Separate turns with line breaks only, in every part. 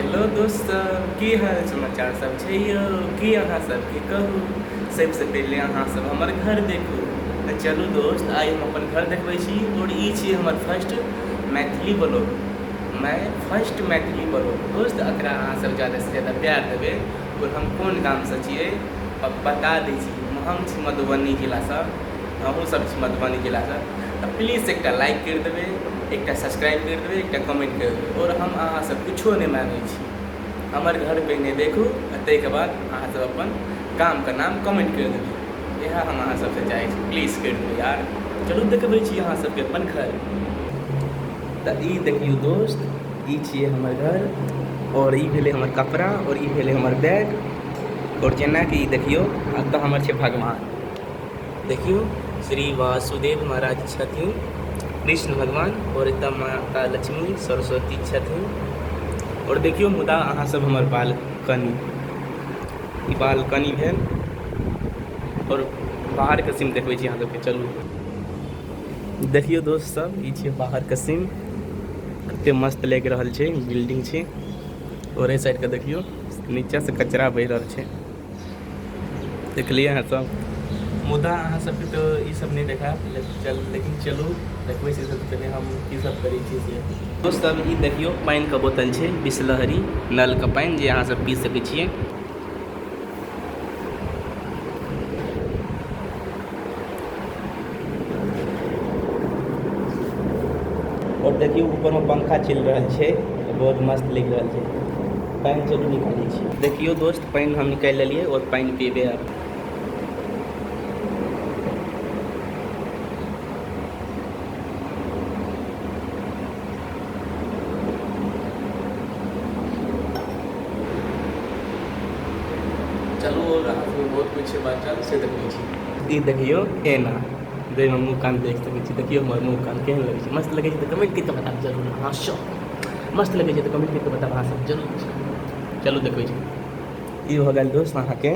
Hello दोस्त सब, की हाल समाचार सब छै यौ? की अहाँ सबके कहू। सबसँ पहिले अहाँ सब हमर घर देखू। तऽ चलू दोस्त, आइ हम अपन घर देखबै छी और ई छी हमर फर्स्ट मैथिली ब्लॉग। मैं फर्स्ट मैथिली ब्लॉग दोस्त, एकरा अहाँ सब ज़्यादासँ ज़्यादा प्यार देबै। और हम कोन गामसँ छियै बता दै छी, हम छी मधुबनी जिलासँ, अहूँ सब छी मधुबनी जिलासँ। तऽ प्लीज एकटा लाइक करि देबै, एकटा सब्सक्राइब करि देबै, एकटा कमेंट करि देबै। आओर हम अहाँसँ किछो नहि माँगै छी, हमर घर पहिने देखू आ ताहिके बाद अहाँ सब अपन गामके नाम कमेंट करि देबै। इएह हम अहाँ सबसँ चाहै छी, प्लीज करि देबै यार। चलू देखबै छी अहाँ सबके अपन घर। तऽ ई देखियौ दोस्त, ई छियै हमर घर और ई भेलै हमर कपड़ा और ई भेलै हमर बैग। और जेनाकि ई देखियौ, एतऽ हमर छै भगवान। देखियौ श्री वासुदेव महाराज छथिन, कृष्ण भगवान, और एतऽ माता लक्ष्मी सरस्वती छथिन। और देखियौ मुदा अहाँ सब हमर बालकनी, ई बालकनी भेल। और बाहरके सीन देखबै छी अहाँ सबके। चलू देखियौ दोस्त सब, ई छियै बाहरके सीन, कते मस्त लागि रहल छै, बिल्डिंग छै। और एहि साइडके देखियौ नीचासँ कचरा बहि रहल छै, देखलियै अहाँ सब। मुदा अहाँ सबके तऽ ई सब नहि देखायब, लेकिन चलू देखबै छी सबसँ पहिले हम की सब करै छी से। दोस्त सब ई देखियौ पानिके बोतल छै, बिसलहरी नलके पानि जे अहाँ सब पी सकै छियै। और देखियौ ऊपरमे पंखा चलि रहल छै, बहुत मस्त लागि रहल छै। पानि चलू निकालै छी। देखियौ दोस्त पानि हम निकालि लेलियै और पानि पीबै आब। चलू और अहाँ सबके बहुत कुछ छै बाँचल, से देखबै छी। ई देखियौ एना जाहिमे मुँह कान देख सकै छी। देखियौ हमर मुँह कान केहन लगै छै, मस्त लगै छै तऽ कमेंट करि कऽ बताबू जरूर। अहाँ सब मस्त लगै छै तऽ कमेंट करि कऽ बताबू अहाँ सब जरूर। चलू देखबै छी। ई भऽ गेल दोस्त अहाँके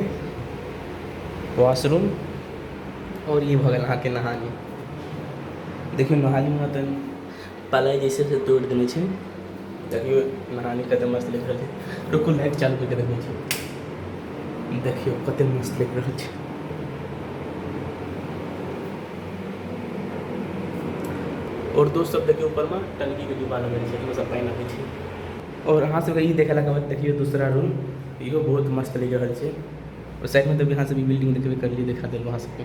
वॉशरूम और ई भऽ गेल अहाँके नहानी। देखियौ नहानीमे तऽ पलाइ जे छै से तोड़ि देने छै। देखियौ नहानी कते मस्त लागि रहल छै। रुकू लाइट चालू करि कऽ देखबै छी। देखियौ कते मस्त लागि रहल छै। और दोस्त सब देखियौ ऊपरमे टंकीके डिब्बा लगल छै, ओहिमे सब पानि अबै छै। और अहाँ सबके ई देखेलाके बाद देखियौ दूसरा रूम, इहो बहुत मस्त लागि रहल छै। और साइडमे तऽ अहाँ सब ई बिल्डिंग देखबे करलियै, देखा देलहुँ अहाँ सबके।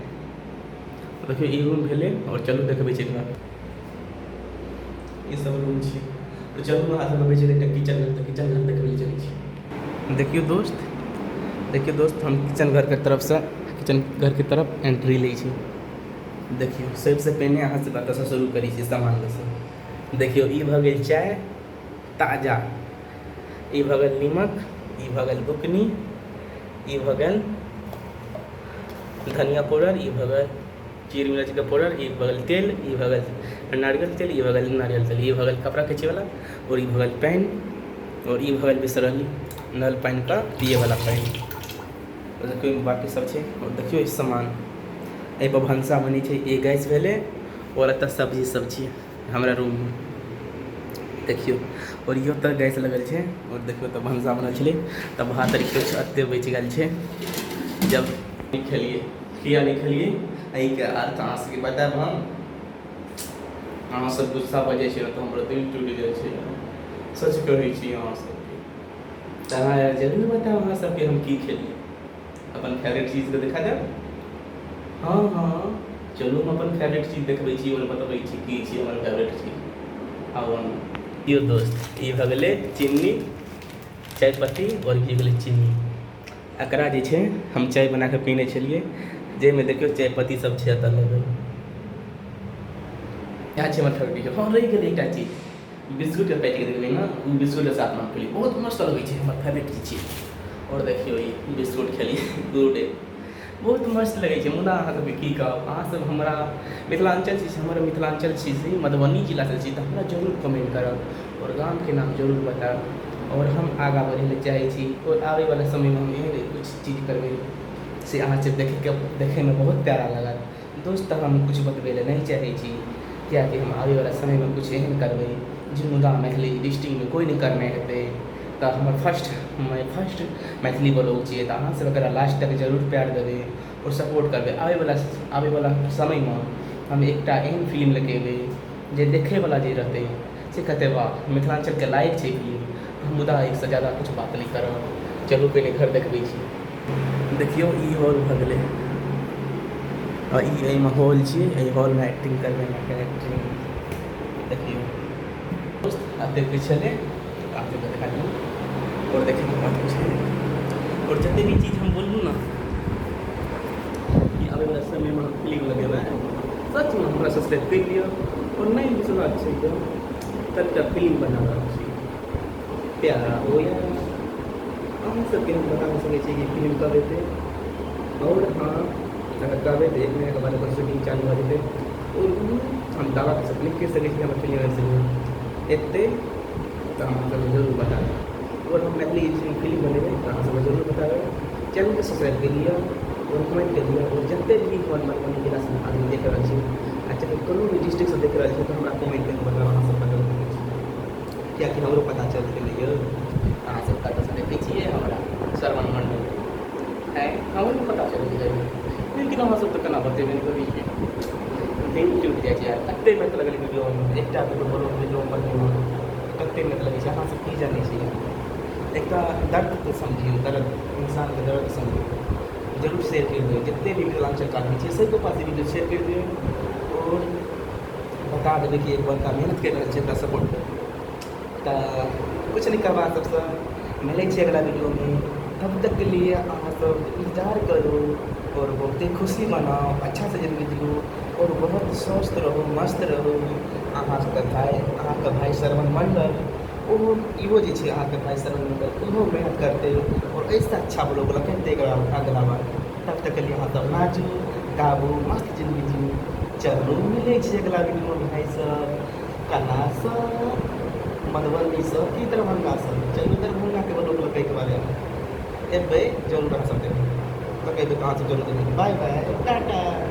देखियौ ई रूम भेलै। और चलू देखबै छी एकरा, ई सब रूम छै। तऽ चलू अहाँ सब देखबै छी एकटा किचन घर, तऽ किचन घर देखबै लए चलै छी। देखियौ दोस्त, देखियौ दोस्त हम किचन घरके तरफसँ किचन घरके तरफ एंट्री लै छी। देखियौ सबसँ पहिने अहाँ सब एतऽसँ शुरू करै छी सामानसँ। देखियौ ई भऽ गेल चाय ताजा, ई भऽ गेल नीमक, ई भऽ गेल बुकनी, ई भऽ गेल धनिया पाउडर, ई भऽ गेल जीर मिर्चके पाउडर, ई भऽ गेल तेल, ई भऽ गेल नारियल तेल, ई भऽ गेल नारियल तेल, ई भऽ गेल कपड़ा खींचैवला, आओर ई भऽ गेल पानि, आओर ई भऽ गेल बिसरल नल पानिके पियैवला पानि। देखियौ बाँकी सब छै। आओर देखियौ ई सामान, एहिपर भनसा बनै छै। ई गैस भेलै आओर एतऽ सब्जी सब छै हमरा रूममे। देखियौ आओर इहो तऽ गैस लगल छै। आओर देखियौ तऽ भनसा बनल छलै तऽ भात आर किछु एते बचि गेल छै। जब नहि खेलियै, किया नहि खेलियै एहिके अर्थ अहाँ सबके बतायब हम। अहाँ सब गुस्सा भऽ जाइ छै तऽ हमर दिल टूटि जाइ छै, सच कहै छी अहाँ सबके। तऽ अहाँ जरूर बतायब अहाँ सबके हम की खेलियै। अपन फेवरेट चीजके देखा देब। हँ हँ चलू हम अपन फेवरेट चीज देखबै छी और बतबै छी की छी हमर फेवरेट चीज। आउ हम यौ दोस्त, ई भऽ गेलै चीनी, चायपत्ती और ई भेलै चीनी। एकरा जे छै हम चाय बना कऽ पीने छलियै, जाहिमे देखियौ चायपत्ती सब छै एतऽ लगल। इएह छै हमर फेवरेट चीज। हँ रहि गेलै एकटा चीज, बिस्कुटके पैकेट देखबै ने, ओ बिस्कुटके साथमे हम खेलियै, बहुत मस्त लगै छै, हमर फेवरेट चीज छियै। आओर देखियौ ई बिस्कुट खेलियै गुड, बहुत मस्त लगै छै। मुदा अहाँ सबके की कहब, अहाँ सब हमरा मिथिलाञ्चल छी, हमर मिथिलाञ्चल छी से मधुबनी जिलासँ छी, तऽ हमरा जरूर कमेन्ट करब आओर गामके नाम जरूर बतायब। आओर हम आगाँ बढ़ै लए चाहै छी आओर आबैवला समयमे हम एहन किछु चीज करबै से अहाँ सब देखैके देखैमे बहुत प्यारा लागत। दोस्त हम किछु बतबै लए नहि चाहै छी, किएकि हम आबैवला समयमे किछु एहन करबै जे मुदा मैथिली डिस्ट्रिक्टमे कोइ नहि करने हेतै। तऽ हमर फर्स्ट फर्स्ट मैथिली ब्लॉग छियै, तऽ अहाँ सब एकरा लास्ट तक जरूर प्यार देबै आओर सपोर्ट करबै। आबैवला समयमे हम एकटा एहन फिल्म लऽ कऽ एबै जे देखैवला जे रहतै से कहतै वाह, मिथिलाञ्चलके लायक छै फिल्म। मुदा एहिसँ ज्यादा किछु बात नहि करब। चलू, पहिने घर देखबै छी। देखियौ, ई हॉल भऽ गेलै आ ई एहिमे हॉल छियै। एहि हॉलमे एक्टिंग करबै एक्टिंग। देखियौ दोस्त, एतेक किछु छलै, अहाँ सबके देखा दियौ। आओर देखैमे बात छै आओर जतेक भी चीज हम बोललहुँ ने कि आबैवला समयमे हम फिल्म लगेबै, सचमे हमरा सब्सक्राइब करि लिअ। आओर नहि विश्वास छै तऽ कनिटा फिल्म बना रहल छी प्यारा हो या अहाँ सबके हम बता सकै छी कि फिल्म कब एतै। आओर हँ, अगर कहबै तऽ एक महीनाके बाद ओकर शूटिंग चालू भऽ जेतै। आओर ओ हम दावाके साथ नहि कहि सकै छी हमर फिल्म एतै, तऽ अहाँ सबके जरूर बता देब। आओर हम मैथिली फिल्म बनेबै तऽ अहाँ सबके जरूर बताबै। चैनलके सब्सक्राइब करि लिअ आओर कमेंट करि लिअ। आओर जतेक भी हमर मधुबनी जिलासँ आदमी देख रहल छी आ चाहे कोनो भी डिस्ट्रिक्टसँ देख रहल छी, तऽ हमरा कमेंट करि बताउ अहाँ सब कतऽ देखै छी, कियाकि हमरो पता चलतै ने यौ, अहाँ सब कतऽसँ देखै छियै हमरा श्रवण मंडल है, हमरो पता चलि जाइ। लेकिन अहाँ सब तऽ केना बतेबै नहि करै छियै, दिल टूटि जाइ छै यार। कते मेहनत लगलै वीडियोमे, एकटा वीडियो ब्लॉग वीडियो बनबैमे कते मेहनत लगै छै, अहाँ सब की जानै छियै। एकटा दर्दके समझियौ, दर्द, इंसानके दर्द समझियौ। जरूर शेयर करि दियौ, जतेक भी मिथिलाञ्चलके आदमी छै सबके पास ई वीडियो शेयर करि दियौ आओर बता देबै कि एक बड़का मेहनत करि रहल छै, ओकरा सपोर्ट करू। तऽ किछु नहि कहब, अहाँ सबसँ मिलै छै अगला वीडियोमे। तब तक के लिए अहाँ सब इंतजार करू आओर बहुते खुशी मनाउ, अच्छासँ जिन्दगी जियू आओर बहुत स्वस्थ रहू, मस्त रहू। अहाँ सबके भाय, अहाँके भाय श्रवण मंडल, ओहो इहो जे छै अहाँके भाय श्रवण मंडल, ओहो मेहनत करतै आओर एहिसँ अच्छा ब्लॉग लऽ अगला बार। तब तक के लिए अहाँ सब नाचू, गाबू, मस्त जिन्दगी जियू। चलू, मिलै छै अगला वीडियोमे। भाय सब कलासँ मधुबनीसँ कि दरभंगासँ? चलू, दरभंगाके ब्लॉग लऽ के बारेमे एबै जरूर। अहाँ सब देखबै, तऽ कहबै तऽ अहाँ सब जरूर देखबै। Bye bye, tata.